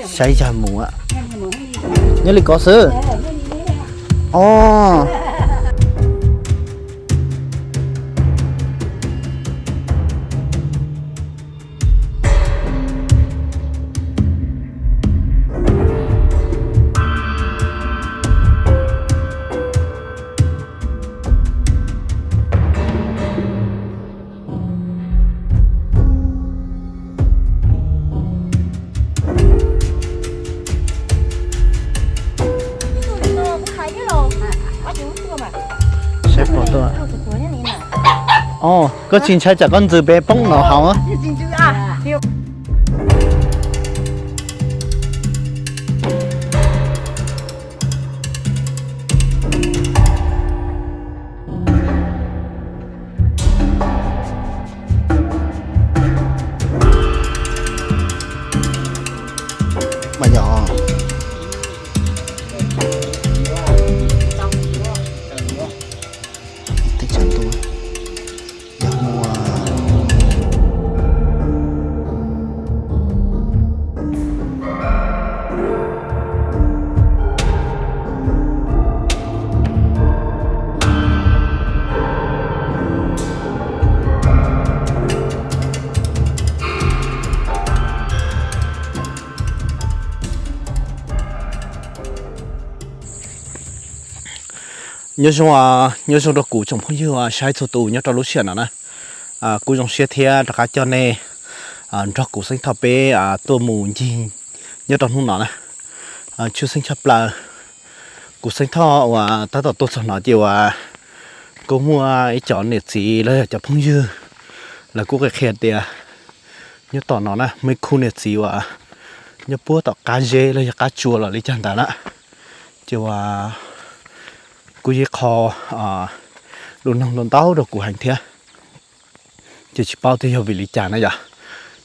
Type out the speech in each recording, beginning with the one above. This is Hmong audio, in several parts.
Saib yog mus, nyob li ko xwb. Os. Saib puas tuaj. Os, koj tsis ntshai tsam koj ntxws peb poob no hauv? Nyob zoo, nyob zoo rau kuv tsoom phooj ywg saib txhua tus nyob rau lub sij hawm no na. Kuv zoo siab thiab rov qab coj nej nrog kuv Xeeb Thoj peb tuaj mus ncig nyob rau hnub no na. Tshwj xeeb tshaj plaws, kuv Xeeb Thoj uas tab tom tuaj txog no ces uas kuj muaj ib cov niam txiv los yog cov phooj ywg lawv kuj qhia qhia tias nyob tom no na muaj ib khub niam txiv uas nyob puag tom qab zeb los yog qab tsua los li cas ntawd na. Ces uas kuj yog qho lus noog ntau ntau rau kuv heev thiab. Ces tsis paub tias yog vim li cas na yom.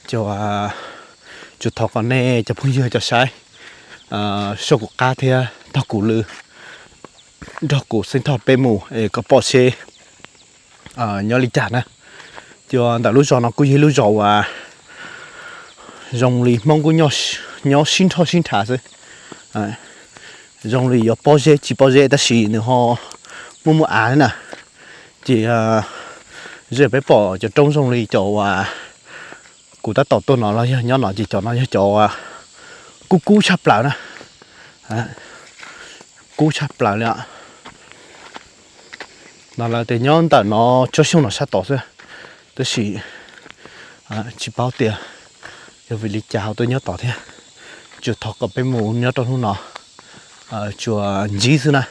Ces uas tsuas thov kom nej cov phooj ywg cov saib soj kuv qab thiab taug kuv lw nrog kuv Xeeb Thoj peb mus es kom pom seb nyob li cas na. Ces ntawm lub zos no kuj yog ib lub zos uas zoo li Hmoob kuj nyob sib nrhoj sib nrhav xwb. Zoo li yuav pob zeb tsis pob zeb tab sis nws ho muaj muaj av na. Ces zej peb pom cov roob zoo li cov uas kuv tab tom tuaj no los yog nyob no ces cov no yog cov uas kub kub tshaj plaws na. Kub tshaj plaws li. No lawv tias nyob ntawm no tsob xyoob no sab tod xwb, tab sis tsis paub tias yog vim li cas ho tuaj nyob tod thiab. Tsuas thov kom peb mus nyob rau hnub no tsuas ntsib xwb na.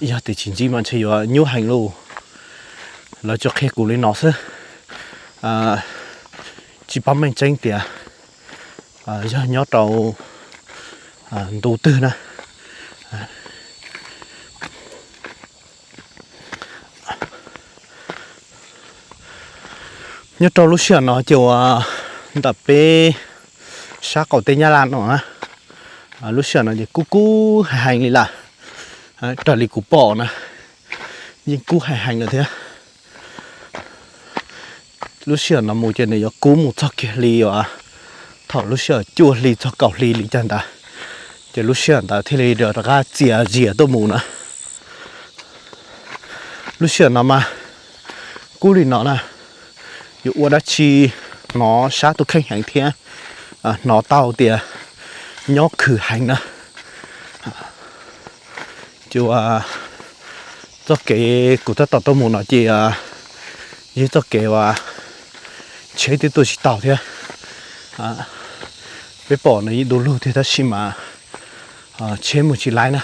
Yog tias tsis ntsib mas ntshe yuav nyuaj heev lauj. Lawv tsuas qhia kuv li no xwb, tsis paub meej tseeb tias yog nyob rau ntu twg na. Nyob rau lub sij hawm no ces uas ntawm peb sab qaum teb Nyab Laj no na, lub sij hawm no ces kub kub heev heev li lawm. Raws li kuv pom na, yeej kub heev heev lawm thiab. Lub sij hawm no mus ces nws yuav kub mus txog kiag hli uas thaum lub sij hawm cuaj hli txog kaum hli li cas ntawd, ces lub sij hawm ntawd thiaj li rov qab txias zias tuaj mus na. Lub sij hawm no mas kub li no na, yuav ua dab tsi hnov sab tus kheej heev thiab hnov tau tias nyob khwv heev na. Ces uas txoj kev kuv tab tom tuaj mus no ces yog txoj kev uas tsheb twb tuaj tsis tau thiab. Peb pom nws yeej du lug thiab tab sis mas tsheb mus tsis laib na.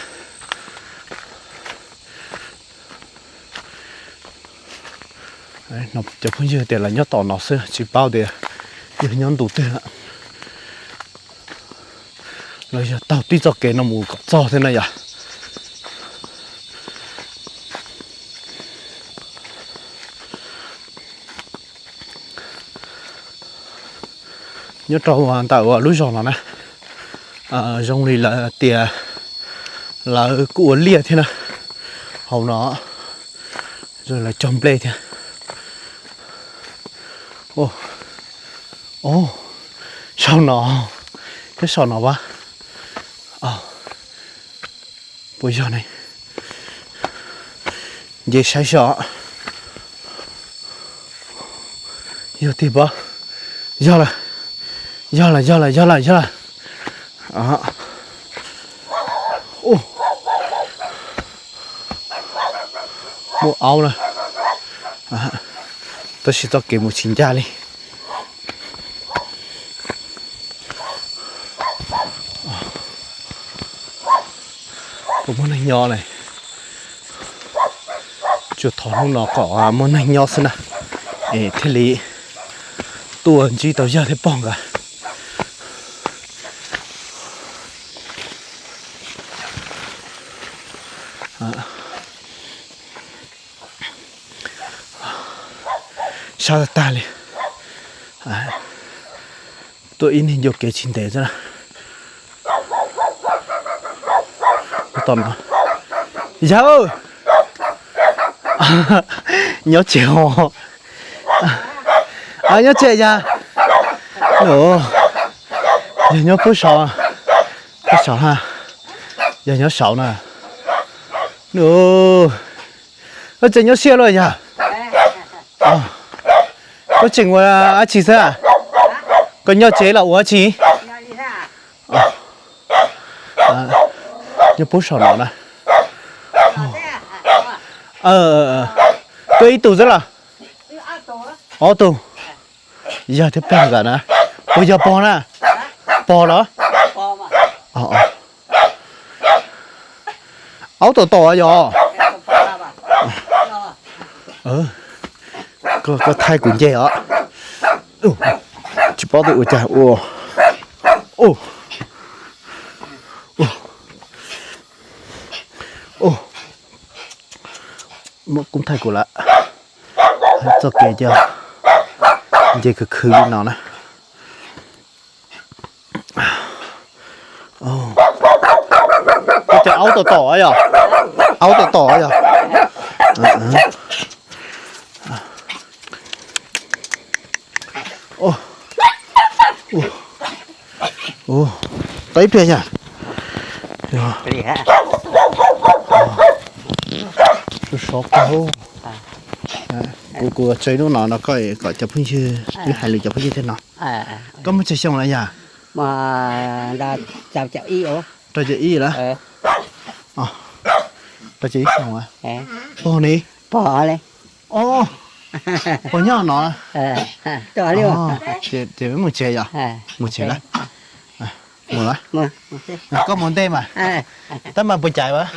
Cov phooj ywg tias lawv nyob tom no xwb tsis paub tias yog nyob ntu twg lawm. Los yog taug tib txoj kev no mus kom txog thiab na yom. Nyob rau ntawm lub zos no na, zoo li lawv tias lawv kuj ua liaj thiab na. Hauv no zoo lawv cog nplej thiab. Au, saum no, nyob saum no pab. Puas yog ne? Nce saib saib. Yog tiag pab. Yog lawm, yog lawm, yog lawm, yog lawm, yog lawm. Muaj aub na, tab sis txoj kev mus tsis ncaj li. Puas muaj neeg nyob ne? Tsuas thov hnub no kom muaj neeg nyob xwb na, es thiaj li tuaj ntsib tau yawg thiab pog nkawd. Sab tag tag li. Tuaj ib niag ncua kev tsis ntev xwb na. Yawg, nyob tsev os. Nyob tsev yawg. Yawg nyob pub saud, pub saud na. Yawg nyob saud na. Koj tseem nyob siab luaj yawg? Koj tseem ua dab tsi xwb? Koj nyob tsev los ua dab tsi? Nyob pub saum no na. Koj ib tug xwb los? Ob tug. Yawg thiab pog nkawd na. Puas yog pog na? Pog los? Aub tom tom yog. Koj thaij kuv nce os. Tsis paub tus ua cas ua. Muab koob thaij kuv lawm. Txoj kev ces nce khwv khwv li no na. Ua cas aub tom tom yog? Aub tom tom yog? Tau ib pliag yog? Sov kawg. Kuv, kuv tso ib lub no no koj kom cov phooj ywg, wb hais lus cov phooj ywg thiab no. Koj muaj tsawg xyoo lawm yog? Rau caum ib lawm. Rau caum ib xyoo. Pog ni? Pog nyob no. Ces wb mus tsev yog? Mus tsev lawm. Mus lawm. Koj mus ntej mas. Tab mas puas caiv as?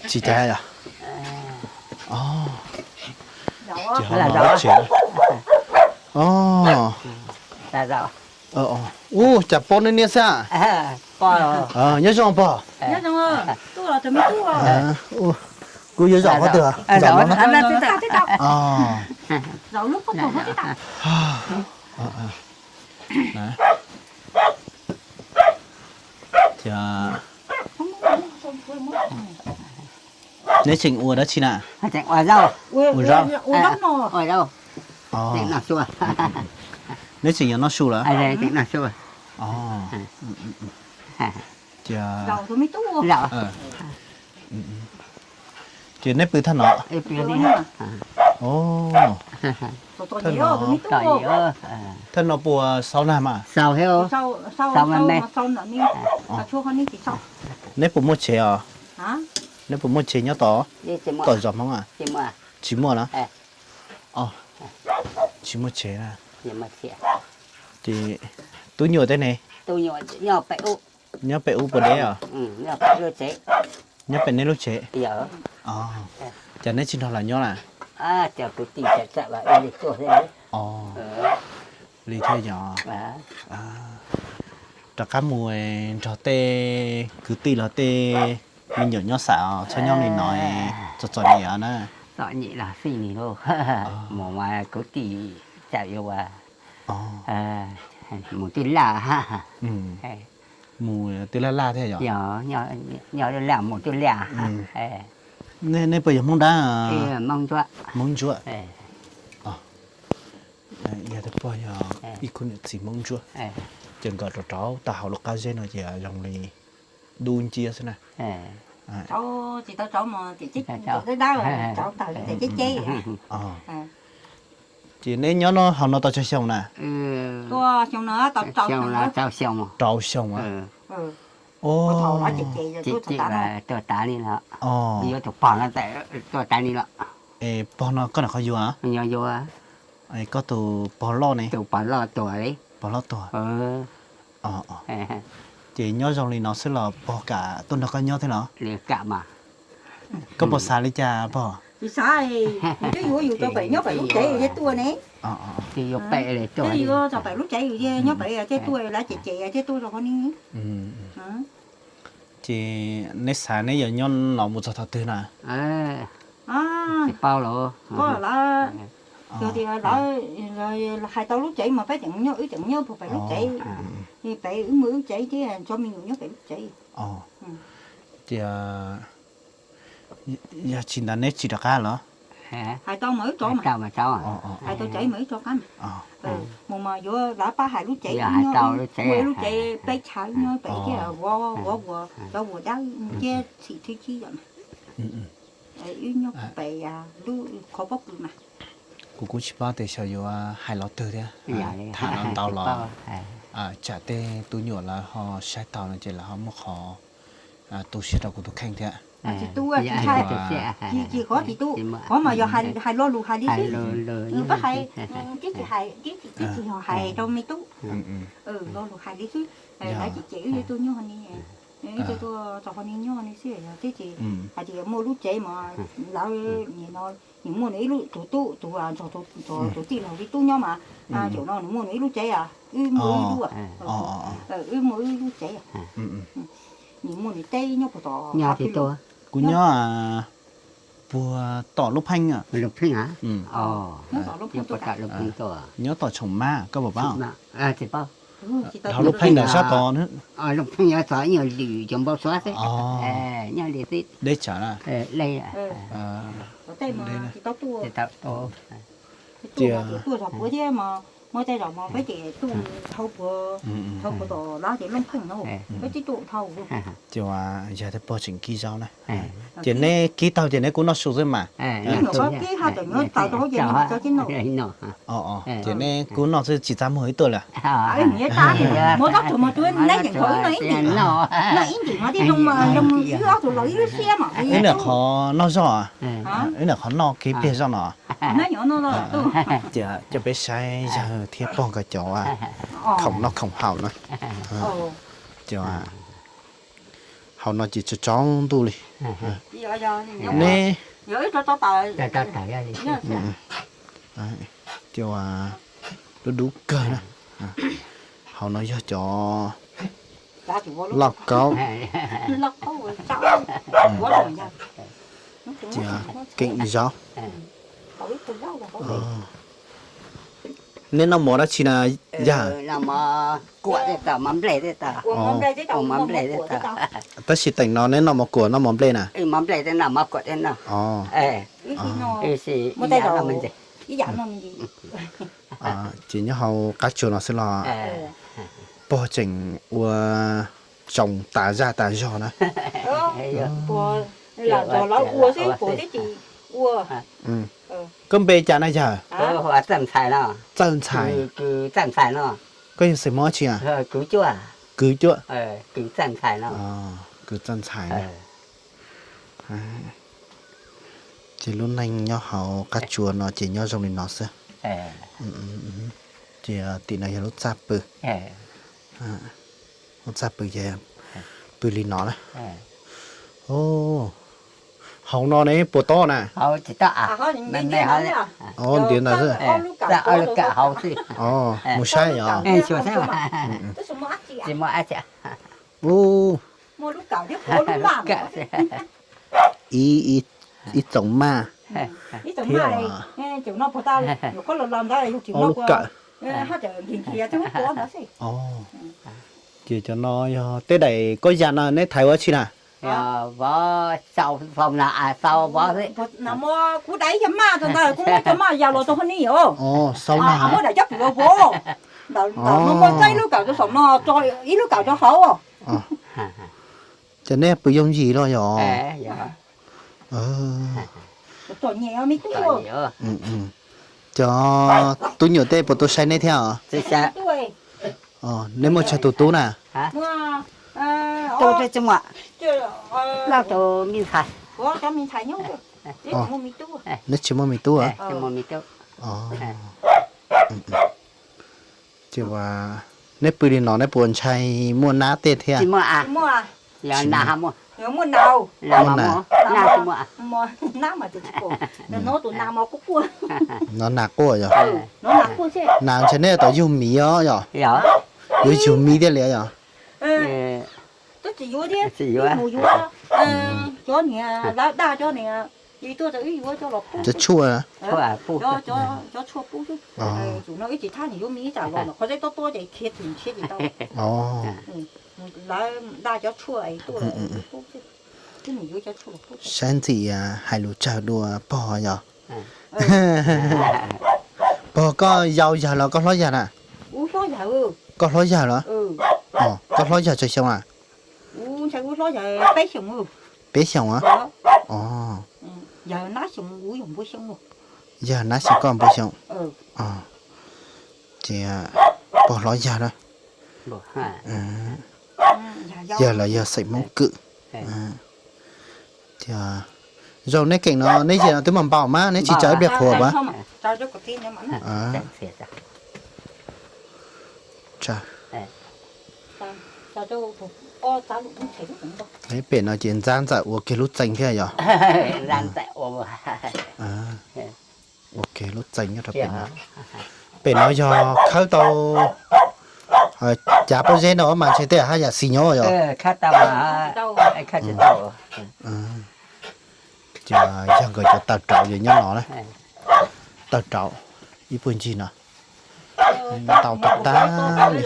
Tsis caiv yog? Ces ho mus tsev. Ub, cas pob niaj niaj xwb. Nyob zoo pog. Kuv yuav zaum qhov twg? Neb tseem ua dab tsi na? Ua zaub. Neb tseem yuav noj su lawm? Ces neb pw thaj no? Thaj no puas xaus nag mas? Neb puas muaj tsev os? Neb puas muaj tsev nyob tom, tom zos Hmoob a? Tsis muaj na. Tsis muaj tsev na. Ces tub nyuam tej ne? Nyob pem ub puas deb os? Nyob pem nej lub tsev. Ces neb tsis nrog lawv nyob na? Li thiaj yog. Rov qab mus nrog tej kwv tij los tej me nyuam nyob xav os, txhob nyob li no txom txom nyem na. Txom nyem los xij li lauj. Mus mas kwv tij tsam yuav ua, mus twb laj. Mus twb laj laj thiab yog? Nyob twb laj mus twb laj. Nej puas yog Hmoob Dab? Hmoob Ntsuab. Tus pog yog ib khub niam txiv Hmoob Ntsuab, ces nkawd rauv rauv tau hauv lub qab zeb no ces zoo li dub nciab xwb na. Ces neb nyob no hauv no tau tsawg xyoo na? Rau xyoo. Pog no koj nam qhov yuav? Koj tus pog loj ne? Pog loj tuag. Ces nyob zoo li no xwb los pog kam tuaj nrog koj nyob thiab los? Koj puas xav li cas pog? Tsis xav, yus twb yuav yus rau pem nyob pem lub tsev thiaj tuaj ne. Yuav rau pem lub tsev yus thiaj nyob pem thiaj tuaj, lawv cem cem thiaj tuaj rau qhov ni. Ces neb xav neb yuav nyob no mus txog thaum twg na? Tsis paub los, yog tias lawv hais tau lub tsev mas peb tseem nyob, wb tseem nyob puag pem lub tsev, pem wb muaj wb tsev thiab tso me nyuam nyob pem lub tsev. Ces yog tsis ntawd neb tsis rov qab los? Hais tau mas wb rov, hais tau tsev mas wb rov qab mas. Mus mas yuav lawv pab hais lub tsev, muaj ib lub tsev peb chaw nyob pem thiab, vov vov vuas cov vuas dawb thiab txhim thwb chib yom. Wb nyob pem lub qhov pob kws mas. Kuv kuj tsis paub tias xyov yuav hais los twg thiab, tham los ntau los tsam tej tub nyuam lawv ho saib tau no ces lawv ho muaj qhov tu siab rau kuv tus kheej thiab. Tsis tu, tsis hais, tsis qhov tsis tu, qhov mas yog hais lo lus hais li xwb. Pab hais, tib tsis hais, tib tsis yog hais rau me tub, lo lus hais li xwb. Lawv cem cem wb yuav tuaj nyob ni, wb tuaj tuaj rau qhov ni nyob ni xwb, yog tib tsis hais tias muaj lub tsev mas lawv nim no nws muaj nws ib lub, tus tub tus nrog tus tij laug li tub nyob mas, caum no nws muaj nws ib lub tsev, wb muaj wb lub, wb muaj wb lub tsev, nws muaj nws teb nyob puag tom. Kuv nyob puag tom Looj Pheej. Nyob tom Tshoom Mab koj puas paub? Dhau Looj Pheej ntawm sab tod. Deb tsawv na. Tias tuaj zog puav thiab mas muaj tej zaum mas peb ces tuaj dhau puag, dhau puag tom lawv tias Looj Pheej no, peb twb tuaj dhau. Ces yog tias pog tseem kib zaub na, ces neb kib tau ces neb kuj noj su xwb mas. Kib ho tseem nyob taws rau hauv ces neb tso cib noj. Ces neb kuj noj xwb tsis txaj muag wb tuaj lawm. Muab tab tsuas mas tuaj neb yeem nrog wb noj ib ntsis, noj ib ntsis mas thiaj zoo, zoo wb ob tug los ib lub siab mas. Wb niam qhov noj zog, wb niam qhov noj kev pliag zog no. Ces coj peb saib yawg thiab pog nkawd cov khoom noj khoom haus na. Ces hauv no ces tsaus tsaus ntuj li. Neb, ces dub dub kawg na. Hauv no yog cov lauj kaub, ces keem zaub. Neb noj mov dab tsi na yawg? Tab sis teem no neb noj mov kuam noj mov nplej na? Ces nyob hauv qab tsuas no xwb los pog tseem ua tsoos tas zaj tas zog na. Koj npe cas na yawg? Txawj Ntxhais. Koj yog xeem Hmoob dab tsi a? Kwv Cuaj. Kwv Txawj Ntxhais. Ces lub neej nyob hauv qab tsuas no ces nyob zoo li no xwb. Ces tim no yog lub txaj pw. Lub txaj pw ces pw li no na. Hauv no ne puas tob na? Ntiav ntawd xwb. Mus saib os. Ub, ib txoos maj thiab ob lub kawm. Ces cov no yog tej daim kob yas no neb thaiv ua dab tsi na? Vov xau, xau na, xau vov xwb. Kuv dam ib cov maj rau ntawd, kuv muab cov maj ya los rau hauv ne os. Muab daim cov pwm los vov. Ntawm no muaj txaij ib lub kawm rau saum no, tso ib lub kawm rau hauv. Ces nej pw yooj yim los yog? Cov tub nyuam tej puas tuaj saib nej thiab os? Nej muaj tsawg tus tub na? Neb tsis muaj me tub? Ces neb pw li no neb puas ntshai muaj nab tej thiab? Muaj na. No nas quaj yog? Nas ntshe nej tau yug miv os yog? Yuav yug miv thiaj li yog? Cov tshuaj. Saib ntxim hais lus tsawg dua pog yog? Pog koj yau yawg los koj hlob yawg na? Koj hlob yawg los? Koj hlob yawg tsawg xyoo a? Peb xyoos a? Yawg nab xyoo koj npua xyoo. Ces pog hlob yawg na. Yawg los yog xeem Hmoob Kwm. Ces zoo neb keem no neb yig no twb mas npaum mas neb tsis tsaws ib pliag qhuav mas. Pem no ces ntxab ntxawm ua kiag lub txee thiab yog? Ua kiag lub txee nyob rau pem no. Pem no yog khawb tau cav pob zeb no mas ntshe tej haj yam xis nyob yog? Ces yog nkawd cov taw rauv ces nyob no na. Taw rauv ib puag ncig no. Ntau tag tag li.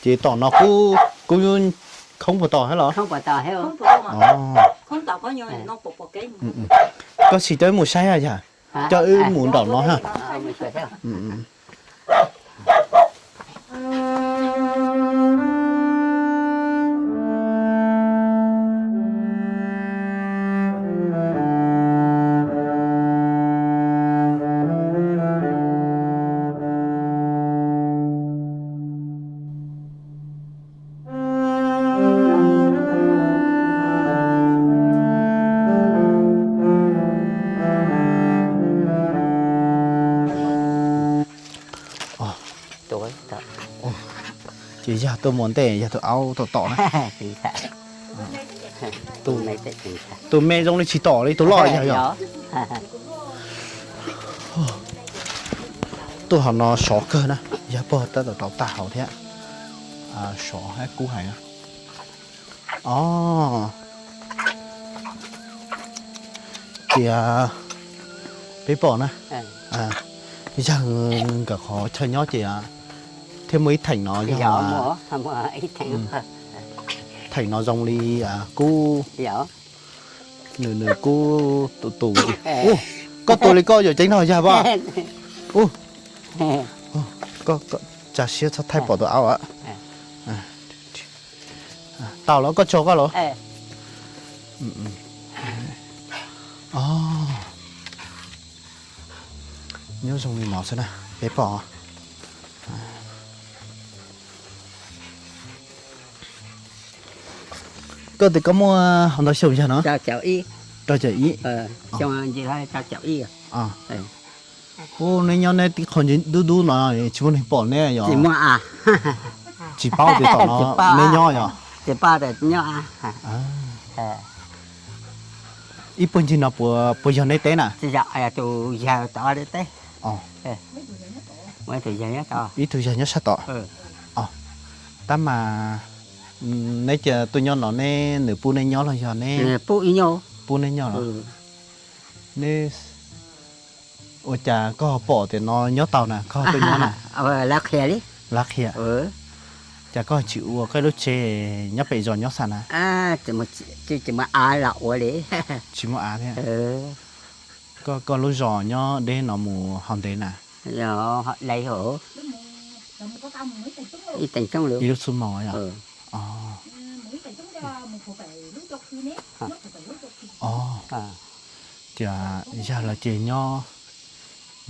Ces tom no kuj, kuj khoob puas tau thiab los? Koj sim coj wb mus saib yog? Coj wb mus nraum no ha. Ces yog tus mus ntej yog tus aub tom tom na. Tus me zoo li tsis tom li tus loj yog yog. Tuaj hauv no sov kawg na, yog pog tab tom rau tag hauv thiab. Sov hab kub hais na. Os, ces peb pom na, yawg nkawd qhov chaw nyob ces thiaj muaj ib theem no yog, theem no zoo li kub, nws nws kub tus tus. Koj tua li koj yuav ceev no yog pab. Tsa siab txhob thaij pom tus aub. Tau los koj tso koj los. Nyob zoo li no xwb na, peb pom. Koj tias koj muaj ntau xyoo yog no? Rau caum ib. Ub, neb nyob neb tib qho dub dub no tsis muaj neeg pom neb yog? Tsis paub tias tom no neb nyob yog? Ib puag ncig no puas yog neb teb na? Ib tug yawg nyob sab tod. Tab mas neb cia tuaj nyob no neb, nws pub neb nyob los yog neb? Pub neb nyob los? Neb, ua cas koj pom tias no nyob tau na koj tuaj nyob na? Lawv qhia. Cas koj tsis ua koj lub tsev nyob pem zos nyob xav na? Tsis muaj av los ua li. Tsis muaj av thiab. Koj, koj lub zos nyob deb no mus hov ntev na? Ib lub xuab moos yom? Tias yog los ces nyob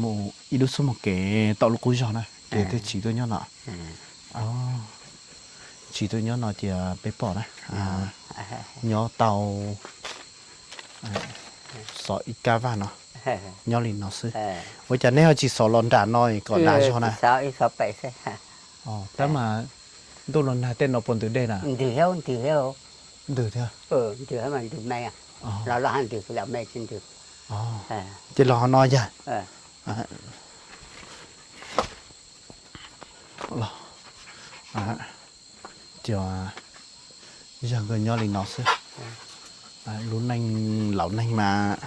mus ib lub xuab moos kev tau lub qub zos na ces thiaj tsim tuaj nyob no. Tsim tuaj nyob no tias peb pom na, nyob tau xov ib kab vaj no, nyob li no xwb. Ua cas neb ho tsis xov los nram no kom dav zog na? Tab mas ntuj los nag tej no puas ntws dej na? Ntws thiab. Ces los ho no yog ces yog nkawd nyob li no xwb. Lub neej laus neeg mas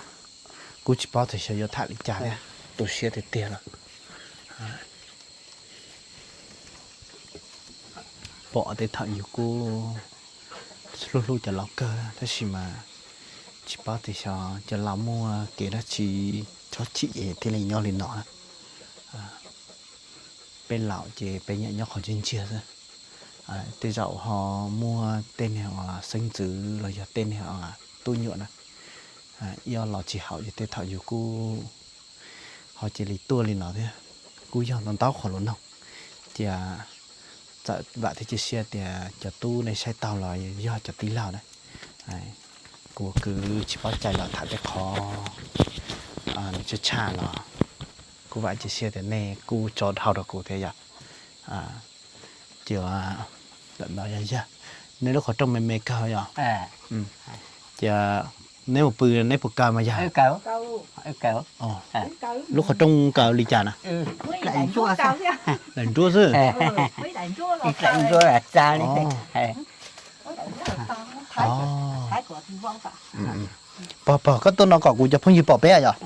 kuj tsis paub tias xyov yuav tham li cas thiab, tu siab tiag tiag lawm. Pom tej thaum yus kuj hlub hlub cov laus kawg tab sis mas tsis paub tias xyov cov laus muaj kev dab tsi chob chim es thiaj li nyob li no. Peb laus ces peb nyiam nyob qhov ntsiag ntsiag xwb. Tej zaum ho muaj tej niag uas xeeb ntxwv los yog tej niag tub nyuam na, ib ob los tsis haum ces tej thaum yus kuj ho cia li tuaj li no thiab. Kuj yog ntau ntau qhov lus noog, cia txawm vam thiab cia siab tias cov tub nej saib taug los yog cov tij laug na. Kuv kwv tsis paub cai los tham tej qhov nws tshaj tshaj los kuj vam cia siab tias nej kuj tso dhau rau kuv thiab yom. Ces ntawm no yog yog nej lub qhov rooj me me kawg yom. Ces neb mus pw neb puas kaw mas yog? Lub qhov rooj kaw li cas na? Daim nruab xwb. Pog, pog, koj tuaj no kom kuv cov phooj ywg pom peb yom?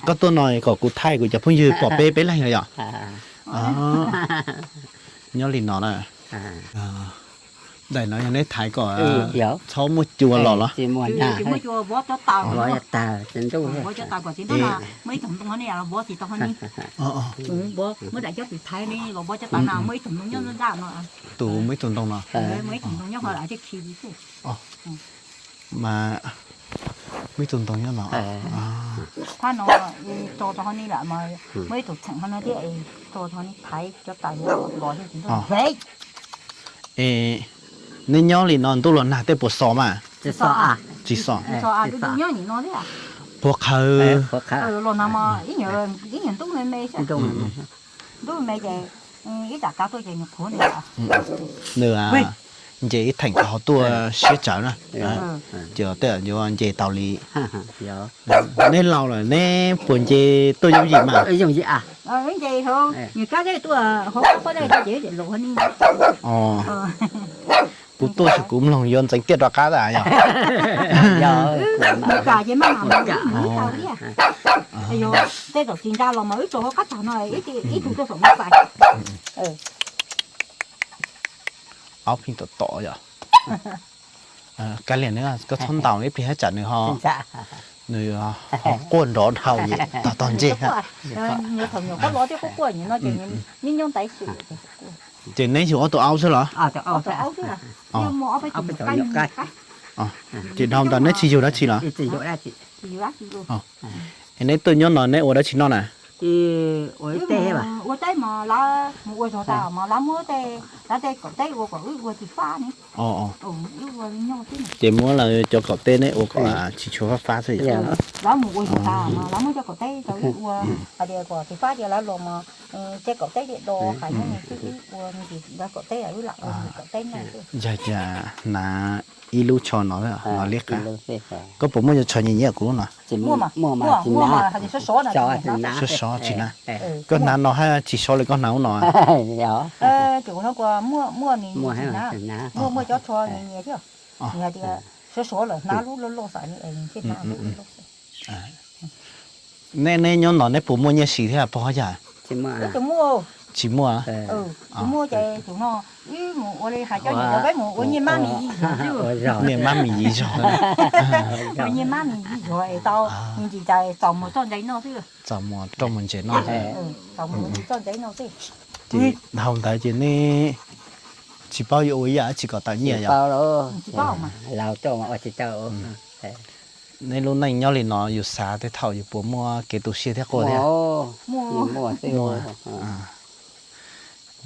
Koj tuaj no kom kuv thaij kuv cov phooj ywg pom peb peb leeg yom? Nyob li no na. Daim no yog neb thaiv kom txhob muaj cua los los? Tus muaj ib tug ntoo no. Mas muaj ib tug ntoo nyob no. Thab no tso rau hauv ni lawm mas muaj ib tug txheem hauv no thiab, tso rau hauv ni thaiv cov tais los los thiab. Es neb nyob li no ntuj los nag tej puas xos mas? Tsis xos. Puas qhawv? Los no mas ib nyuag ntuj me me xwb. Ntuj me me ces ib tsam kav tuaj ces nws qhuav nws. Nws nce ib theem qhov tuaj siab tsawv na. Ces tej yuav nce tau li. Neb laus lawm neb puas nce tuaj yooj yim mas? Nce hauv nws kab dej tuaj hauv pob dej ces los hauv ni. Kuv tuaj xyov kuv mloog yuav ntxeev tiaj rov qab tas yog. Kuv kam ces maj mam mus ib tau thiab. Yog tej zaum tsis ntsa los mas wb tso hauv qab tsag no ib tug tuaj saum no pais. Aub pheej tom tom yom. Kav liam, koj txhob ntaus ib pliag tsam nws ho, nws ho quaj nrov dhau tog tog ntsej. Thaum nyuam qhuav los thiab quaj quaj no ces nyob nyob ntaiv xwb. Ces neb yug ob tug aub xwb los? Ces dhau ntawd neb tsis yug dab tsi los? Es neb tuaj nyob no neb ua dab tsi noj na? Ua teb mas lawv mus ua zog tas mas lawv muab tej, lawv tej kaum teb ua kom wb ua tsis fab ne. Ces muab lawv cov kaum teb neb ua kom tsis tshua fab fab xwb. Lawv mus ua zog tas mas lawv muab cov kaum teb rau wb ua, hais tias kom tsis fab ces lawv los mas tej kaum teb thiaj do qhov nyob ne xwb, wb ua lawv kaum teb wb lam ua kaum teb noj xwb. Yog cas hnav ib lub tsho no, no liab qab. Koj puas muaj cov tsho nyiam nyiam kuv lub no? Sov sov tsis hnav. Koj hnav no hab tsis sov li koj hnav lub no? Muaj, muaj cov tsho nyiam nyiam thiab. Nws hais tias sov sov lawm hnav lub loj loj xwb. Neb, neb nyob no neb puas muaj nyiaj siv thiab pog yam? Wb tsis muaj. Tsis muaj. Tsis muaj ces tus no wb mus ua li hais cov niam peb mus ua nyiaj mab mis yig zog. Nyiaj mab mis yig zog. Ua nyiaj mab mis yig zog es tau me ntsis cas txaus mus txoj ntse noj xwb. Txaus mus rau mus ntses noj. Txaus mus txoj ntse noj xwb. Ces hauv ntawd ces neb tsis paub yuav ua ib yam dab tsi kom tawm nyiaj yom? Tsis paub mas. Laus tuaj mas ua tsis tau. Neb lub neej nyob li no yus xav tej thaum yus puas muaj kev tu siab thiab quaj thiab? Muaj.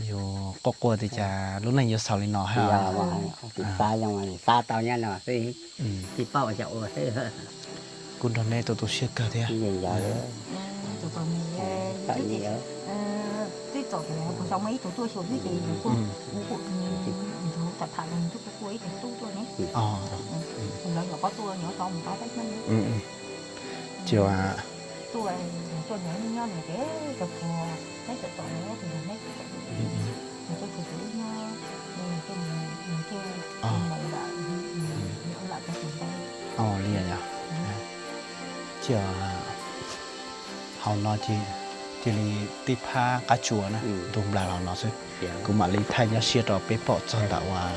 Yus quaj quaj tias cas lub neej yuav xaus li no thiab. Xav tau nyob no xwb, tsis paub xyaum ua xwb. Kuv nrog neb tu tu siab kawg thiab. Twb txom nyem, puas xyov muaj ib tug tuaj xyuas xwb ces nws kuj, nws tham tham los nws twb kuj ua ib tug tub tuaj ne. Lawv nyuam qhuav tuaj nyuam qhuav mus pab peb hnub. Ces tuaj, tuaj nyob nyob nws ces cov phuag neb txawm txom nyem tus neb txawm txom nyem, nws tuaj txog tus wb nyob, nws tuaj mus nws thiaj mus lam, lam tau tus ntawd. Li yog, ces hauv no ces cia li tib phab qab tsuas na, ntug nplas los no xwb. Kuv mam li thaij nyob siab rau peb pom txog ntawm uas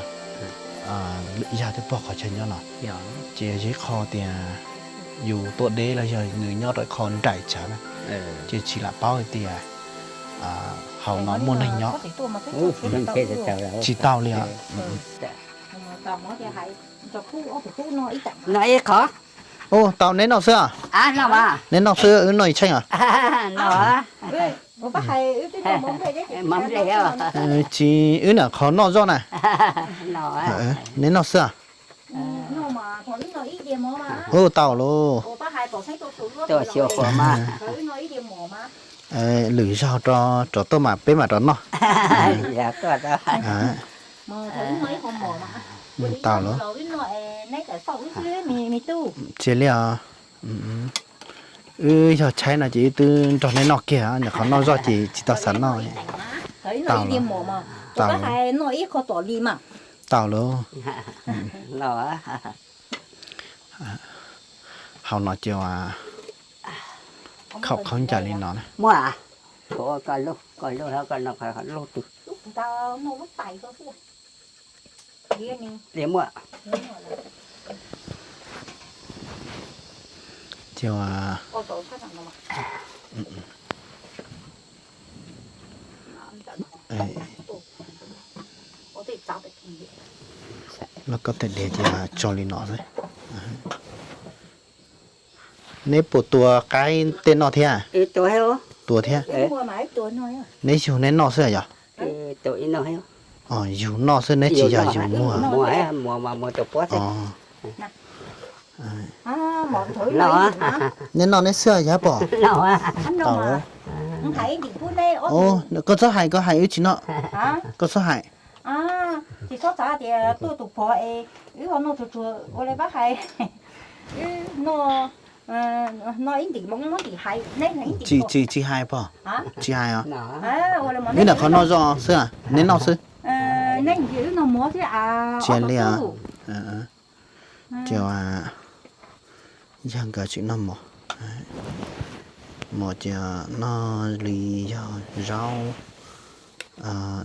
yog twb pog qhov chaw nyob no. Ces yog ib qho tias yus tuaj deb los yog nws nyob rau ib qho nraim tsawv na, ces tsis lam paub hais tias hauv no muaj neeg nyob. Tsis tau li os. Ua tau neb noj xwb os? Neb noj xwb, wb noj ib tsheej os. Tsis, wb niam qhov noj zoj na. Neb noj xwb os. Ua tau lauj. Lwm zaug rov tuaj mas peb mam rov noj. Tau lauj. Tsis li os. Wb yog tshaib no ces wb twb nrog neb noj kiag, niam qhov noj zoj ces tsis tau xav noj. Tau lauj. Tau lauj. Hauv no ces khaum khaub ncaws li no na. Ces lub koj tes diav ces tso li no xwb. Neb puas tua qaib tej noj thiab? Tua thiab. Neb yug neb noj xwb yog? Yug noj xwb, neb tsis yog yug muag? Neb noj neb xwb yog pom? Koj txhob hais, koj hais wb tsis noj. Koj txhob hais. Tsis, tsis hais pom. Tsis hais os. Wb niam qhov noj zoj xwb, neb noj xwb. Tsis li os. Ces yog nkawd tsis noj mov, mov ces noj li yog zaub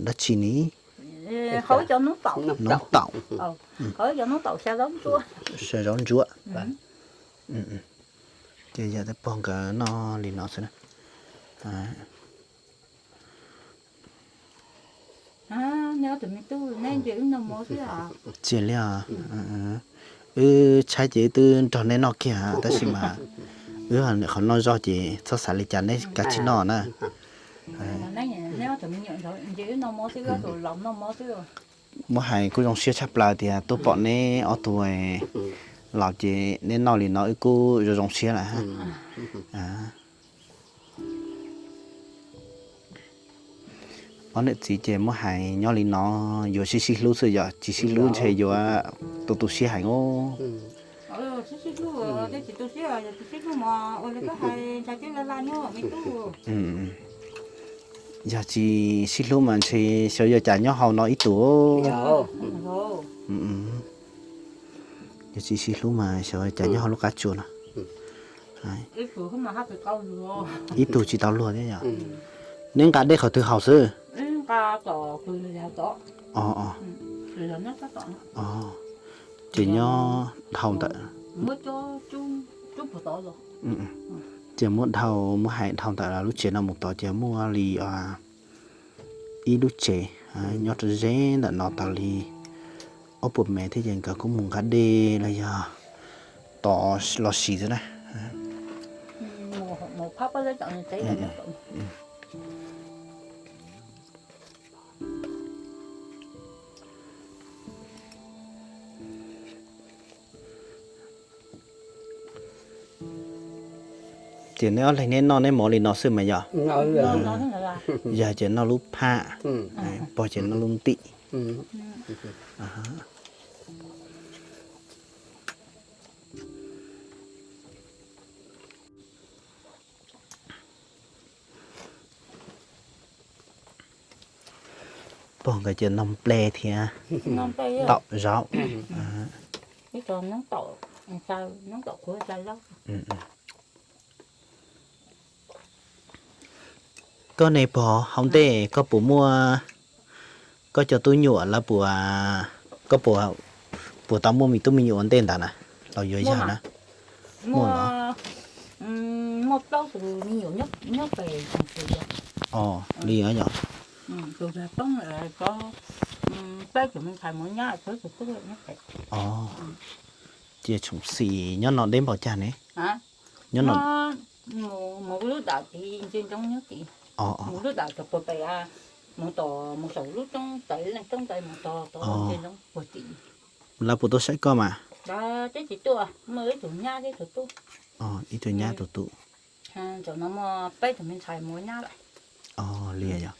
dab tsi ni? Noob taum. Xyaw zaub ntsuab. Ces yog tej pog nkawd noj li no xwb na. Tsis li os. Wb tshaib ces wb twb nrog neb noj kiag tab sis mas wb qhov noj zoj ces txhob xav li cas, neb kav tsij noj na. Muab hais kuj zoo siab tshaj plaws tias tuaj pom neb ob tug laus ces neb noj li no wb kuj zoo zoo siab lawm. Ob niam txiv ces muab hais nyob li no, yuav sib sib hlub xwb, yog tsis sib hlub ntshe yuav tu tu siab heev os. Yog tsis sib hlub mas ntshe xyov yuav cas nyob hauv no ib tug. Yog tsis sib hlub mas xyov yuav cas nyob hauv lub qab tsuas no. Ib tug tsis tau luag thiab yog. Neb nqa dej qhov twg haus xwb? Ces nyob dhau ntawm, ces muab dhau, muab hais dhau ntawm lub tsev no mus tod ces muaj li ib lub tsev nyob rau ze ntawm no tau li ob puas mev thiab ces nkawd kuj mus nqa dej los yog tod los siv xwb na. Ces neb ob leeg neb noj neb mov li no xwb mas yog? Yog ces noj lub phaj, pog ces noj lub ntim. Pog nkawd ces noj nplej thiab taum zaub. Koj ne pog, hauv ntej koj puas muaj, koj cov tub nyuam lawv puas, koj puas, puas tau muaj me tub me nyuam ua ntej ntawd na, los yuav yog na? Muaj los? Os, li yog. Tus poob, peb tus me ntxhais mov nyab, tus tub. Os, ces tshwm sim nyob no deb npaum cas ne? Nyob no. Mus lub dam tid ntsia ntsoov nyob tid. Mus lub dam tom puag pem, mus tom, mus saum lub roob tais, leej roob tais mus tog tod ntsia ntsoov puag tim. Lawv puas tuaj saib koj mas? Lawv twb tsis tuaj, muaj ib tug nyab thiab tus tub. Ib tug nyab tus tub. Tam no muaj peb tug me ntxhais mus ua nyab lawm. Os, li yog.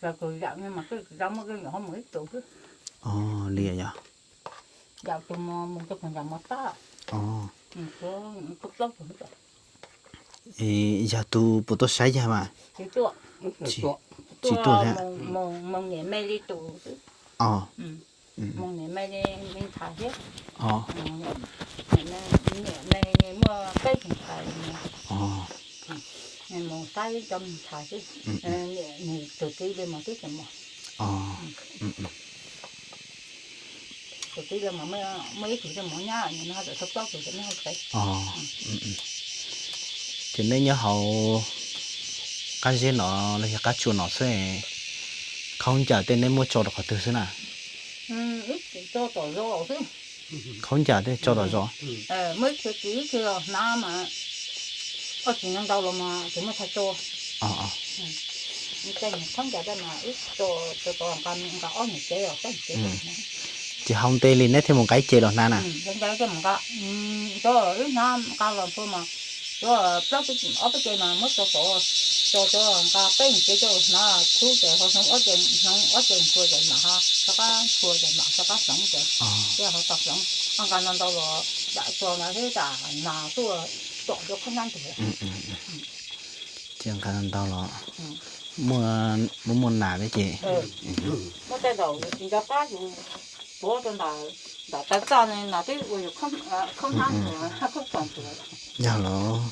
Los tus yam no mas twb tsis tau muaj, twb nyuam qhuav mus ib tug xwb. Os, li yog. Yam tus mus, mus rau puag nram mos tab. Yog tus puas tuaj saib yawg mas? Tsis tuaj thiab. Mus niam me li tus xwb. Mus niam me li me ntxhais thiab. Niam me muaj peb tus ntxhais. Mus saib cov me ntxhais xwb. Niam nws tus txiv li mas twb tsis mus. Tus txiv li mas muaj ib tug thiaj mus nyab, nim no tawm tau plaub tus, tawm neb hauv tsev. Ces neb nyob hauv qab zeb no los yog qab tsua no xwb, khaub ncaws tej neb muab tso rau qhov twg xwb na? Khaub ncaws tej tso tom zos. Muaj ib tug txiv ib tug los hnav mas, ob tug no ntau los mas tsis muaj chaw tso. Tej khaub ncaws tej mas ib tso tso tod nqa, nqa ob nyuag cev los peb nyuag cev. Ces hauv ntev li neb thiaj mus nqa ib ce los hnav na? Nqa ib ce mus nqa, cov wb hnav nqa los nphua mas, cov plaub ob peb ce mas muab tso tod, tso tod nqa peb nyuag cev coj los hnav khub ces ho hnoov ob ce, hnoov ob ce nphua ces mam ho rov qab nphua ces mam rov qab hloov ces thiaj ho tau hloov. Ho nqa ntau ntau los dam tso ntawd thiab dam nas tuaj tom cov khaub hnab ntug. Ces nqa ntau los muaj, muaj nas thiab ces muaj tej zaum tsis nco qab yus tuav rau ntawm, ntawm taw txaj no nas twb ua yus khaub hnab ntug, khaub poom ntug. Yog los.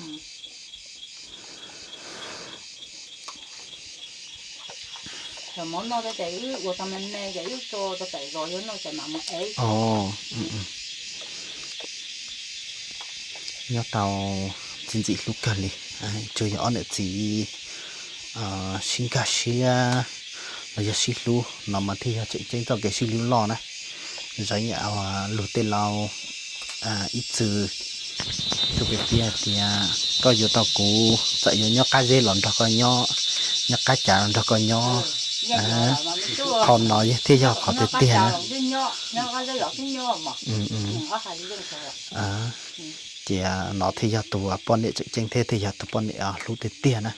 Cov mov noj ces wb ua tau me me ces wb tso rau pem zos yuav noj ces mam mus ev. Nyob tau txiv ntxim hlub kawg li, tsuas yog ob niam txiv sib nkag siab los yog sib hlub no mas thiaj yog tseem ceeb txoj kev sib hlub loj na. Zoo yam lus tej laus ib txwm tuaj piav piav hais tias koj yuav tau kuv, txawm yuav nyob qab zeb los nrog koj nyob, nyob qab cav los nrog koj nyob. Qhov no thiaj yog qhov tiag tiag na. Ces no thiaj yog tus poj niam tseem ceeb thiab thiaj yog tus poj niam hlub tiag tiag na.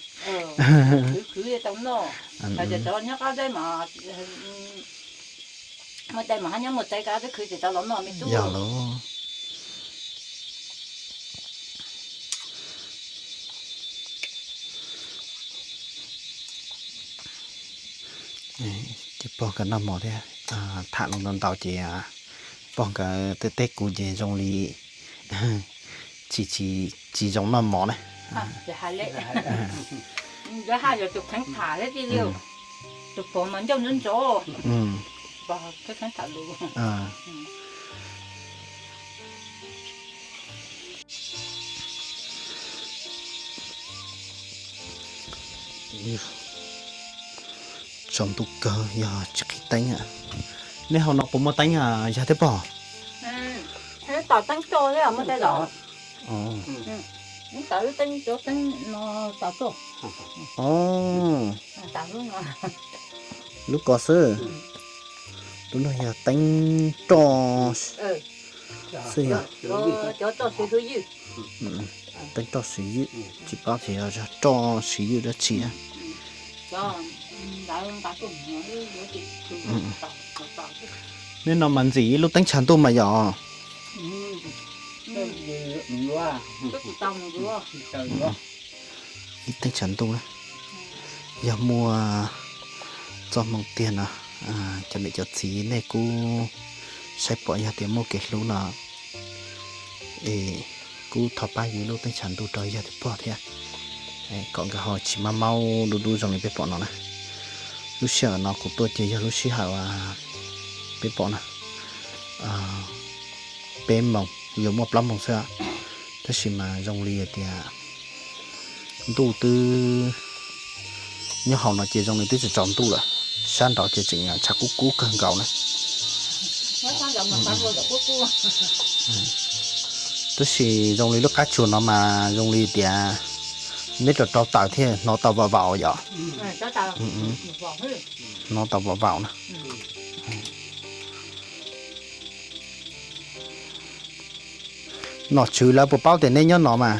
Yog los. Ces pog nkawd noj mov thiab, tham los ntau ntau ces pog nkawd teb teb kuv ces zoo li tsis, tsis zoo noj mov na. Lawv haj yog tus kheev tham thiab tiag li, tus pog mas ncauj ntxov ntxov, pog kheev tham lus. Tsaus ntuj kawg yog tsis qhib teeb. Nej hauv no puas muaj teeb yog thiab pog? Tom teeb roj muaj tej zaum. Tawm lub teeb, teeb no tawm tuaj. Lub ko xwb. Lub no yog teeb roj xwb yog. Teeb roj siv ywj, tsis paub tias yog roj siv ywj dab tsi. Nej no mas ntxim ib lub teeb tshav ntuj mas yog. Ib teeb tshav ntuj na. Yog muaj txoj hmoo tiag no, cov niam cov txiv nej kuj saib pom, yog tias muaj kev hlub no es kuj thov pab yuav ib lub teeb tshav ntuj rau yawg thiab pog thiab, kom nkawd ho tsis maj maub dub dub zoo li peb pom no na. Lub sij hawm no kuv tuaj ces yog lub sij hawm peb pom na, peb moos yuav muaj plaub moos xwb, tab sis mas zoo li tias ntuj twb nyob hauv no ces zoo li twb tsis tsaus ntuj lawm, sab nraud ces tseem tshav kub kub kawg nkaus na. Tab sis zoo li lub qab tsuas no mas zoo li tias neb rau rau taws thiaj hnov tau vam vaum yom. Hnov tau vam vaum na. Nom tswv lawv puas paub tias neb nyob no mas?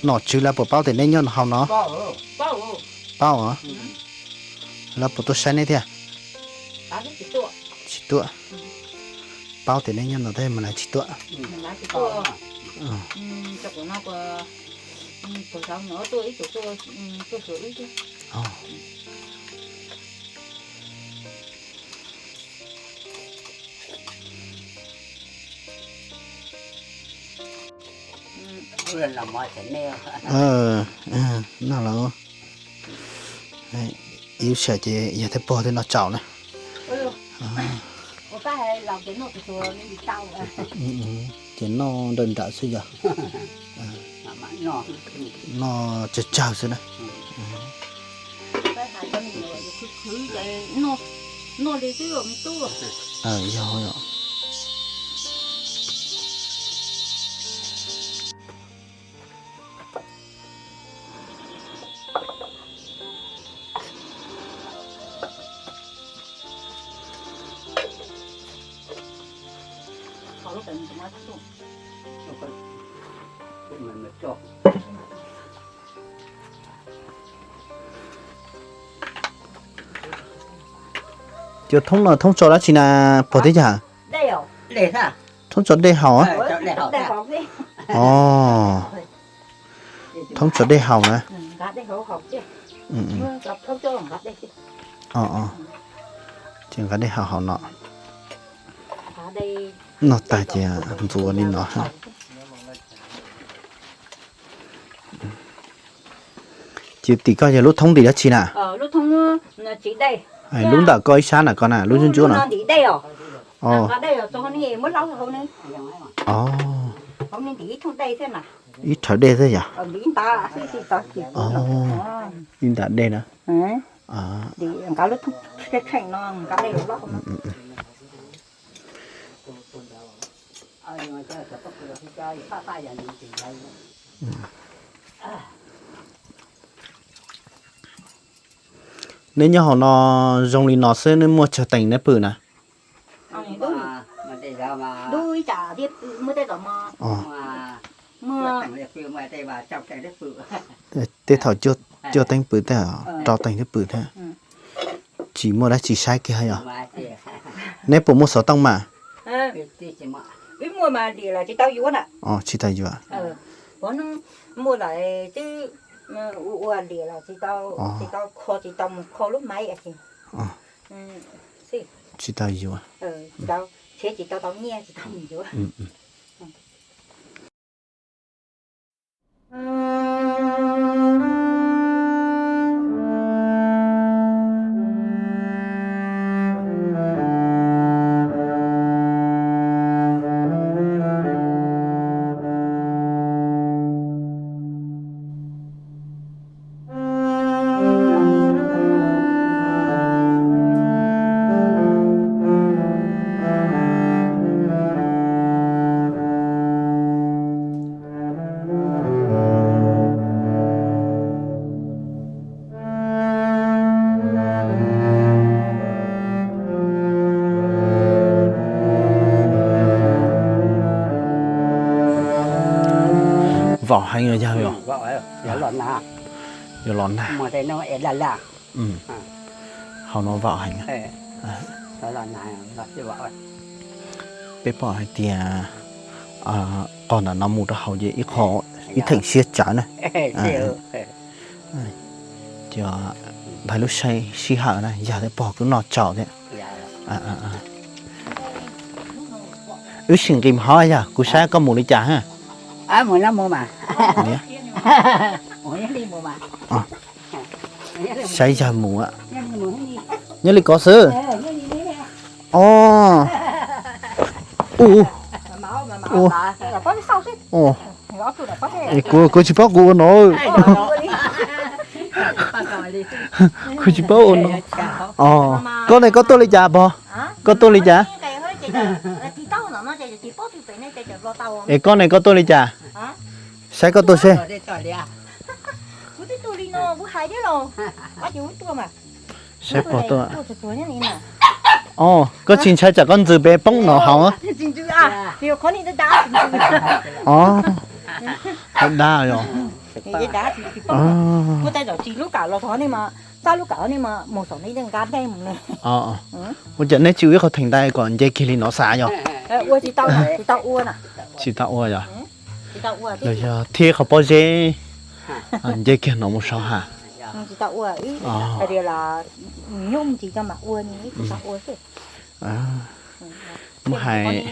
Nom tswv lawv puas paub tias neb nyob hauv no? Paub os. Lawv puas tuaj saib neb thiab? Tsis tuaj. Paub tias neb nyob no tab sis mas lawv tsis tuaj. No los ib lub sij hawm ces yog thiab pog thiab no tsaus na. Ces noj nrawm nrawm xwb yog. Noj tsawg tsawg xwb na. Yog. Cov thoob no thoob tso dab tsi na pog thiab yawg? Thoob tso dej haus. Os, thoob tso dej haus na. Ces nqa dej haus hauv no. Noj tag ces ntxuav li no. Ces tim koj yog lub thoob tim dab tsi na? Lub ntawm koj ib sab na, koj na, lub ntsuab ntsuab na. Ib rhawv dej xwb yog. Ib nta dej na. Neb nyob hauv no zoo li no xwb, neb muaj tsawg teev neb pw na? Tej thaum cuaj teev pw thiab, rau teev thiab pw thiab. Tsis muaj dab tsi saib kiag yog. Neb puas muaj xov tooj mas? Tsis tau yuav. Tsis tau yuav. Vaum heev yog, yuav los nag. Hauv no vaum heev. Peb pom hais tias qhov ntawm no mus rau hauv ces ib qho, ib theem siab tsawv na. Ces npaj lub sij hawm na, yog thiab pog kuj noj tsaus thiab. Wb sim nqis hov yog kuv saib koj mus li cas ha. Saib yog mus, nyob li ko xwb. Kuv tsis paub kuv ua no. Kuv tsis paub ua no. Koj ne koj tuaj li cas pog? Koj tuaj li cas? Es koj ne koj tuaj li cas? Saib koj tuaj seb. Saib pog tuaj. Koj tsis ntshai tsam koj ntxwg pes poob no hauv? Dab yog. Ua cas neb tsis ua ib qho theem ntaiv kom nce kiag li no xav yog? Tsis tau ua yog? Los yog thiab qhov pob zeb nce kiag no mus saud ha? Muab hais,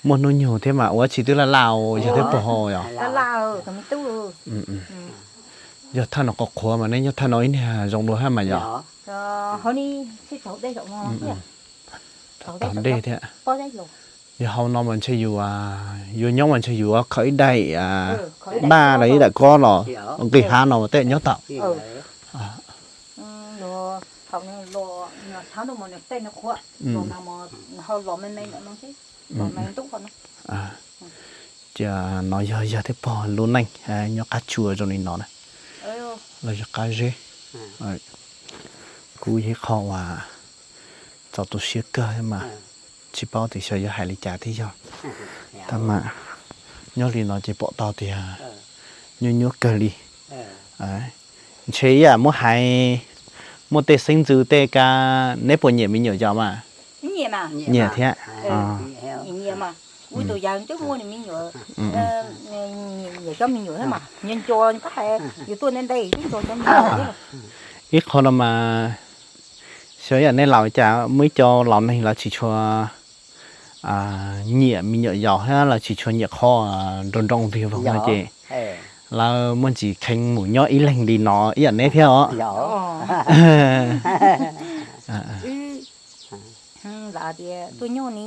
muaj hnub nyoog thiab mas ua tsis twb laj laj yog thiab pog yog? Yog thaj no qhuav qhuav mas neb nyob thaj no ib niag zoo dua hab mas yog? Tog dej thiab. Yog hauv no mas ntshe yus, yus nyob mas ntshe yus khawm ib daim daj los ib daim kob los nqis hav no mas tej nyob tau. Ces no yog yog thiab pog lub neej nyob qab tsua zoo li no na, los yog qab zeb. Kuv yog ib qho uas txaus tu siab kawg thiab mas tsis paub tias xyov yuav hais li cas thiab yog. Tab mas nyob li no ces pom tau tias nyuaj nyuaj kawg li. Ntshe ib yam muab hais, muaj tej xeeb ntxwv tej ka, neb puas nyiam me nyuam yos mas? Nyiam thiab. Ib qho no mas xyov yam nej laus cas muaj ib co laus neeg lawv tsis tshua nyiam me nyuam yaus thiab lawv tsis tshua nyiam qhov nroo nroo vig voog no ces lawv muaj ntsis kheev mus nyob ib leeg li no ib yam neb thiab os. Lam tias tuaj nyob ni,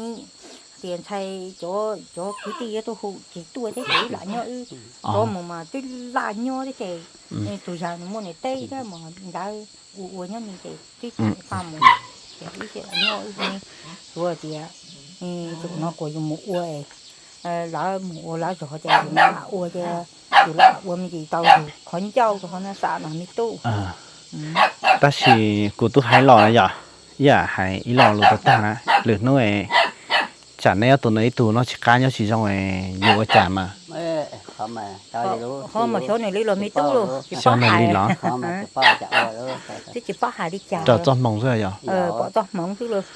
tias ntshai cov kwv tij yuav tuaj hu tsis tuaj thiab ces wb lam nyob wb. Cov mus mas twb laj nyob thiab ces tus yawg nws muaj nws teb thiab mas ntawd ua ua nyob ni ces twb tsis paj mus. Ces wb thiaj lam nyob wb, tsuav tias zaum no kuas yus mus ua, lawv mus ua lawv zog ces yus lam ua ces yus lam ua me ntsis tau yus qhov ncauj rau qhov no xam no me tub. Tab sis kuv twb hais los na yom, ib yam hais ib lo lus tag tag na, lwm hnub tsam neb ob tug no ib tug noj tsis qab nyob tsis zoo yuav ua cas mas. Qhov mas xyov nws li los me tub los, xyov nws li los. Twb tsis paub hais li cas, rau txoj hmoov xwb yog? Pom txoj hmoov xwb los.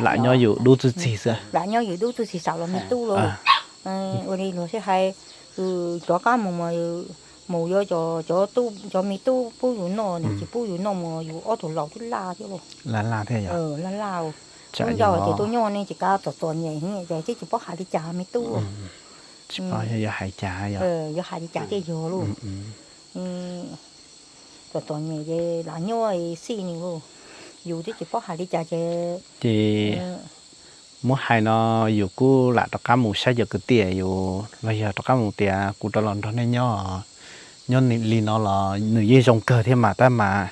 Lam nyob yus dub txwj txig xwb. Lam nyob yus dub txwj txig xam los me tub los. Ua li luag sib hais, yus rov qab mus mas mus yuav cov me tub pub yus noj, nws tsis pub yus noj mus yus ob tug laus twb laj thiab los. Laj laj thiab yog? Laj laj. Lub ncauj ces tuaj nyob ne ces kav txom txom nyem ces twb tsis paub hais li cas me tub. Tsis paub yuav hais cas yog? Yuav hais li cas thiaj yog lauj. Txom txom nyem ces lam nyob xij nws lauj. Yus twb tsis paub hais li cas ces. Ces muab hais no yus kuj lam rov qab mus saib cov kwv tij yus los yog rov qab mus tias kuv rov los nrog nej nyob, nyob li no los nws yeej zoo kawg thiab mas tab mas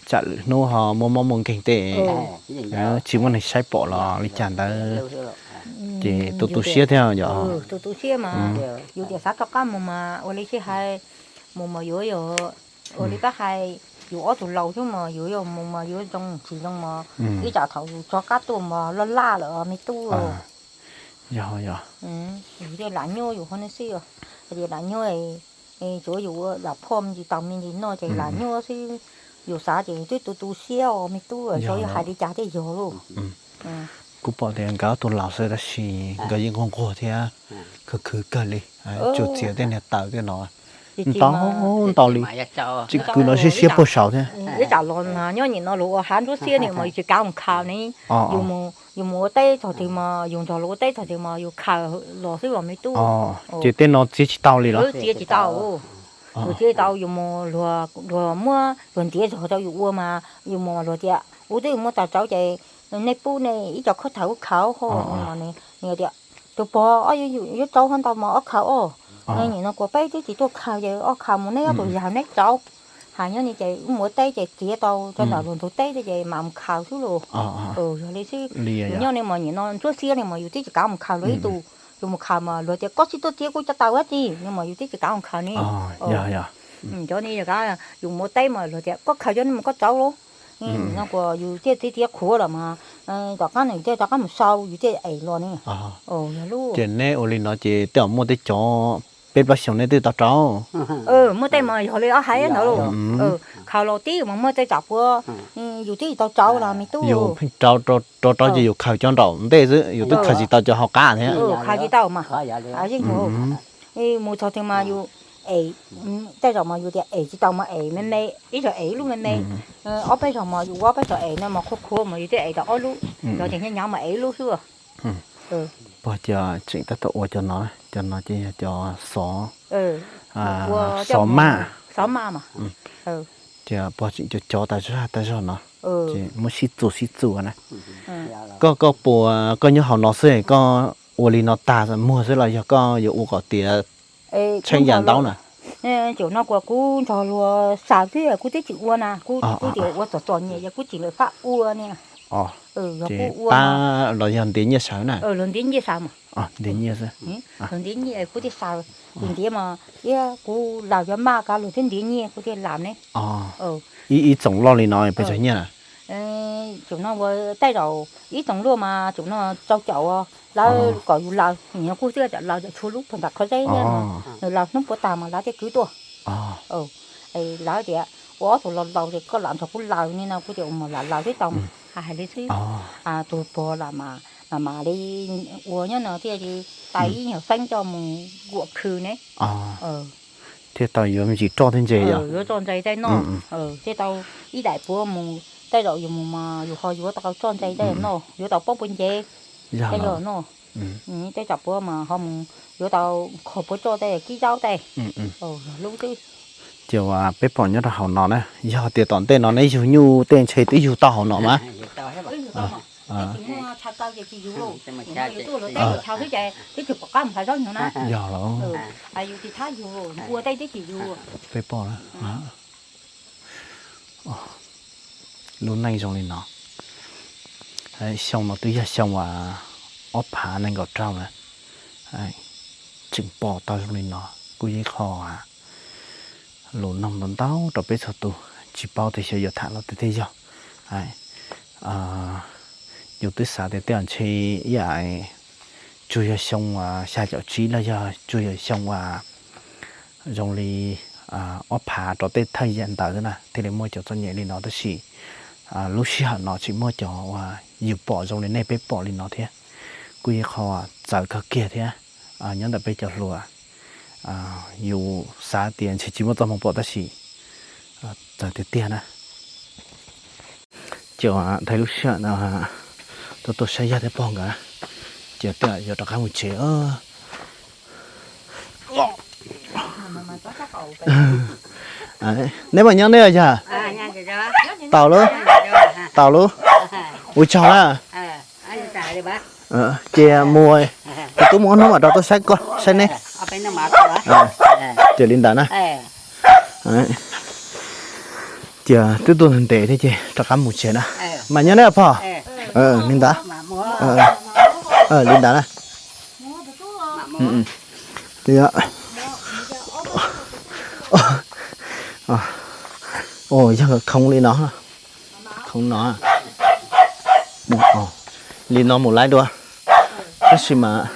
tsam lwm hnub ho muaj mob muaj nkeeg tej tsis muaj neeg saib pom los li cas ntawd ces tu tu siab thiab yog? Tu tu siab mas yus tias xav rov qab mus mas ua li sib hais, mus mas yuav yog ua li pab hais, Yus ob tug laus xwb mas yus yuav mus mas yus zoo tsis zoo mas ib tsam thaum yus tso qab tuaj mas laj laj lawm me tub. Yog, yog. Yus thiaj lam nyuaj yus qhov no xwb os. Hais tias lam nyuaj, tsuav yus ua lam phoj me ntsis taus me ntsis noj ces lam nyuaj xwb. Yus xav ces yus twb tu tu siab os me tub, xyov yog hais li cas thiaj yog lauj. Kuv pom tias nkawd ob tug laus xwb tab sis nkawd yeej nquag nquag thiab khwv khwv kawg li, tsuas txiav tej niag taws tej no ntau ntau li, tsis kwv no siab siab puag saud thiab. Ib tsam los nyob nim no luag ua hav ntsuab xiab ni mas yus tsis kav mus khaws ne. Yus mus ua teb txog twg mas yus nrog luag ua teb txog twg mas yus khaws los xwb os me tub. Ces tej no txiav tsis tau li los? Txiav tsis tau. Yus txiav tau yus mus luag, luag muab luag ntiav zog rau yus ua mas yus mus luag tias ua twb muab tas tsauv ces nej pub nej ib co khob thawv ub khaws hauv no. Nws tias tus pog ob yuav tsauv hov ntau mas ob khaws os. Nim no kuas peb twb tsis tuaj khaws ces ob khaws mus neb ob tug yawg neb tsauv. Hais nyob ni ces wb mus ua teb ces txiav tau rau ntawm luag ntug teb thiab ces mam mus khaws xwb lauj. Yog li xwb. Yus nyob ni mas nim no ntsuab xiab ni mas yus twb tsis kav mus khaws luag ib tug. Yus mus khaws mas luag tias koj tsis tuaj txiav kuv cov taws dab tsi no mas yus twb tsis kav mus khaws ne. Cov ni yus mus ua teb mas luag tias koj khaws cov no mas koj tsauv lauj. Nim no kuas yus thiaj txiav txiav qhuav lawm mas tom qab no yus thiaj rov qab mus sau yus thiaj ev los ne. Yog lub. Ces neb ua li no ces tej zaum muaj tej cov peb plaub xyoos neb twb tau rauv. Muaj tej mas yog li ob haiv ntawd lauj. Khaws los tib mas muaj tej tsam puav yus twb tsis tau tsauv los me tub. Yus pheej rauv rauv rauv ces yus khaws cov nraum ntej xwb, yus twb khaws tsis tau cov hauv qab thiab. Khaws tsis tau mas yeej mus mus txog twg mas yus ev, tej zaum mas yus tias ev tsis tau mas ev me me, ib zaug ev ib lub me me, ob peb zaug mas yus ua ob peb zaug ev no mas qhuav qhuav mas yus thiaj ev tau ob lub, yog tias hnyav hnyav mas ev ib lub xwb. Puag cia tseem tab tom ua cov no, cov no ces yog cov xov, xov maj, xov maj mas. Ces puag tseem cov cov tas zog tas zog no, ces muab sib txuas sib txuas na. Koj, koj puas, koj nyob hauv no xwb koj ua li no tag muag xwb los yog koj yuav ua kom tiav tsheej yam ntaub na? Caum no kuas kuv nrog luag xaws xwb kuv twb tsis ua na, kuv tias ua txom txom nyem yog kuv tsis lawm fab ua ne. Yog kuv ua pab los yog ntiav nyiaj sawv na? Luag ntiav nyiaj sawv mas. Ntiav nyiaj xwb. Luag ntiav nyiaj kuv thiaj xaws, tsis ntiav mas thiab kuv laws cov maj kav luag thiab ntiav nyiaj kuv thiaj laws ne. Ib txoom loj li no pes tsawg nyiaj na? Caum no ua tej zaum ib txoom luaj mas caum no rau caum, lawv kom yus laws, nim no kuj twb laws tshuav lub puag nram qhov zeb thiab mas nws laws hnub puav tag mas lawv thiaj kwv tuaj. Lawv tias ua ob tug laus laus ces koj lam nrog kuv laws ne no, kuv tias ua mas lam laws xwb tau, hais li xwb. Tus pog lam mam li ua nyob no thiaj li tais ib nyuag xeeb coj mus kuam khw ne. Thiaj tau yuav me ntsis roj thiab ntses yog? Yuav roj ntses tej noj, thiaj tau ib daim puav mus, tej zaum yus mus mas yus ho yuav tau roj ntses tej noj, yuav tau pob puav ncev tej noj. Tej zaum puav mas ho mus yuav tau kho puav roj tej kib zaub tej. Lub xwb. Ces uas peb pom nyob rau hauv no na, yog tias tom ntej no neb yug nyuj tej ntshe twb yug tau hauv no mas. Yog los. Peb pom na. Lub neej zoo li no. Xyoo no twb yog xyoo uas ob phav nees nkaum rau na. Tseem pom tau zoo li no kuj yog ib qho lus noog ntau ntau rau peb txhua tus, tsis paub tias xyov yuav tham los twg thiaj yog. Yus twb xav tias tej zaum ntshe ib yam tsuas yog xyoo uas xya caum tsib los yog tsuas yog xyoo uas zoo li ob phav rau tej thawj yam ntawd na thiaj li muaj cov txom nyem li no, tab sis lub sij hawm no tseem muaj cov uas yus pom zoo li nej peb pom li no thiab, kuj yog qhov txawv kawg kiag thiab. Nyob ntawm peb cov hluas, yus xav tias ntshe tsis muaj txoj hmoo pom tab sis txawv tiag tiag na. Ces dhau lub sij hawm no tuaj tuaj saib Yaj thiab Pog nkawd, ces twb yuav rov qab mus tsev. Neb mas nyob neb yog? Tau lub, tau lub. Ua tsaug na. Ces mus, kuv twb mus ob hnub mam rov tuaj saib koj saib neb. Ces li ntawd na. Ces twb tuaj ntev thiab ces rov qab mus tsev na. Mas nyob neb Pog. Li ntawd. Li ntawd na. Tias Yog khoo li no, khoo no, li no mus laib dua. Tab sis mas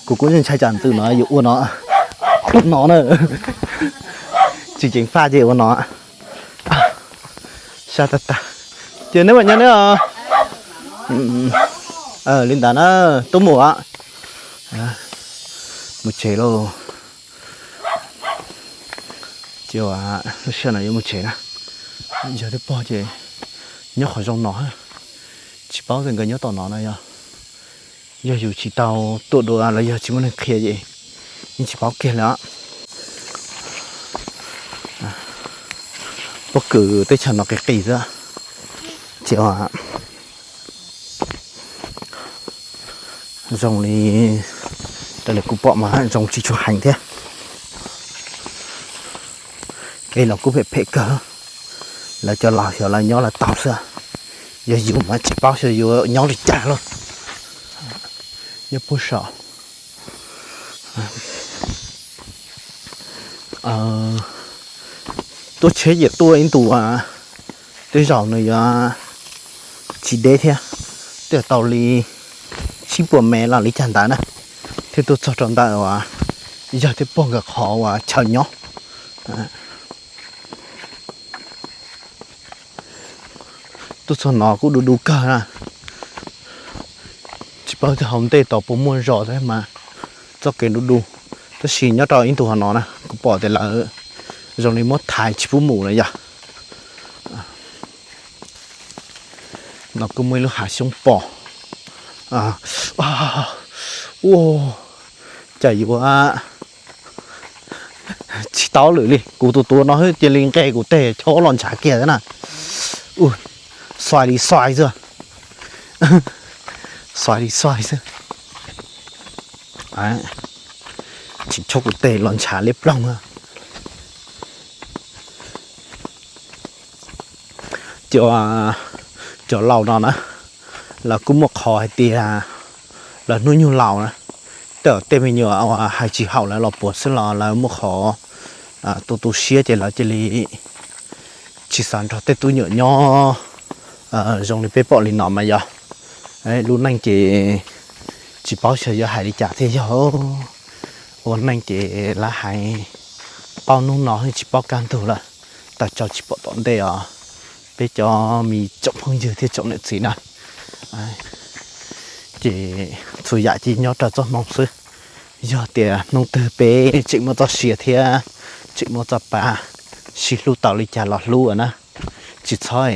kuv kuj ntshai tsam ntxwm no yuav ua no, ua no na, tsis ceev faj ces ua no. Sab tag tag, ces neb mam nyob neb os. Li ntawd na, tub mus os, mus tsev lauj. Ces lub sij hawm no yuav mus tsev na, yog twb pog ces nyob qhov zoo no, tsis paub tias nkawd nyob tom no na yog. Yog yus tsis tau tuaj dua los yog tsis muaj neeg qhia ces yeej tsis paub kiag li os. Pob kws teb chaws no qis qis xwb, ces zoo li, raws li kuv pom mas zoo tsis tshua heev thiab. Kev los kuj phem phem kawg, lawv cov laus xyov lawv nyob lawv tau xwb, yog yus mas tsis paub xyov yuav nyob li cas lauj. Nyob puag saum, tuaj tsheb ces tuaj ib ntus, tej zaum nws yuav tsis deb thiab, twb tau li tsib puas mev los li cas ntawd na, thiaj tuaj txog rau ntawm uas yog thiab pog nkawd qhov uas chaw nyob. Tuaj txog no kuj du du kawg na, tsis paub tias hauv ntej tod puas muaj zos thiab mas txoj kev du du, tab sis nyob rau ib ntus hauv no na kuv pom tias lawv zoo li muab thaiv tsis pub mus lawm yog. No kuj muaj ib lub hav xyoob pos, ua cas yuav tsis tau lwm li, kuv tus tuav no cia li nqes kuv tes chob los ntshav kiag xwb na. Xuai li xuai xwb, xuai li xuai xwb, tsis chob kuv tes los ntshav liab ploog. Cov, cov laus no na, lawv kuj muaj qhov hais tias lawv hnub nyoog laus na, tej, tej me nyuam uas hais tsis haum lawv los puav xwb los lawv muaj qhov tu tu siab ces lawv cia li tsis xav nrog tej tub nyuam nyob zoo li peb pom li no mas yog. Lub neej ces tsis paub xyov yuav hais li cas thiaj yog. Ua neej ces lawv hais paub hnub no tsis paub kaj ntug lawm, tawm tsam tsis pom tom ntej os. Peb cov me tsoom phooj ywg thiab tsoom niam txiv na, ces txhua yam ces nyob rau txoj hmoo xwb. Yog tias hnub twg peb tseem muaj txoj sia thiab tseem muaj txoj pa, sib hlub tau li cas los hlub na, tsis txhob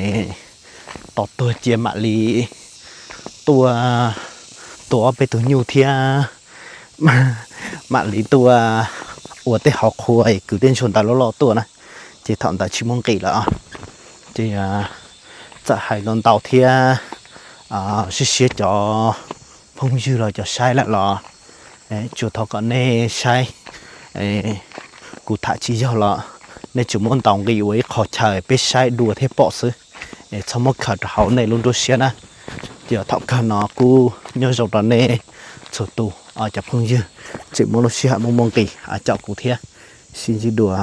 tos tuag cia mam li tuaj tua ob peb tug nyuj thiab mam li tuaj ua tej hauv qhua es kwv tej ntsuag ntawd loj loj tuaj na, ces thaum ntawd tsis muaj nqis lawm. Ces txawm hais ntau ntau thiab siab siab cov phooj ywg los cov saib lawm los tsuas thov kom nej saib, kuv tham tsis yog los nej tsuas muab ntaus nqi ua ib qho chaw peb saib dua thiab pom xwb, es txhob muab khaws rau hauv nej lub nruab siab na. Ces thaum kawg no kuj nyob zoo rau nej txhua tus cov phooj ywg, tseem muaj lub sij hawm muaj muaj nqis caum kuv thiab, sib ntsib dua.